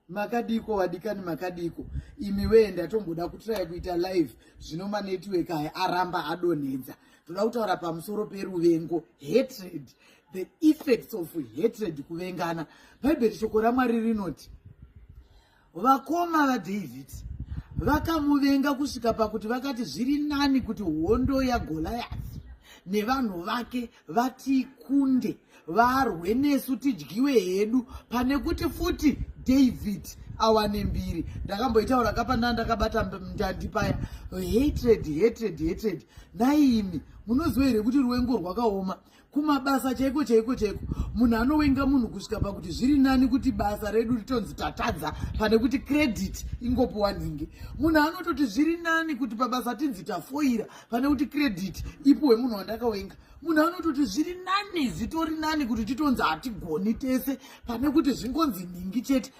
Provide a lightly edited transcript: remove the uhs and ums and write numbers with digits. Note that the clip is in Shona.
Makadiko vadikani, makadiko imi wee? Ndatomboda kutraya kuita live, zvino manetwork aya aramba adonhedza. Toda kutaura pamusoro peruvengo, hatred, the effects of hatred, kuvengana. Bhaibheri, shoko raMwari rinoti vakoma vaDavid vakamuvenga kusvika pakuti vakati zviri nani kuti hondo yaGoliath nevanhu vake vatikunde, varwe nesu, tidyiwe hedu, pane kuti futi David awane mbiri. Ndakamboitaura kapanda ndakabata ndandi paya. Hatred, hatred, hatred. Naimi munoziva here kuti ruvengo rwakaoma? Kumabasa chaiko chaiko chaiko, munhu anowenga munhu kusvika pakuti zviri nani kuti basa redu ritonzi tatadza pane kuti credit ingopiwa nhingi. Munhu anototi zviri nani kuti pabasa tinzi tafoira pane kuti credit ipiwe munhu wandakawenga. Munhu anototi zviri nani, zvitori nani kuti titonzi hatigoni tese pane kuti zvingonzi nhingi chete.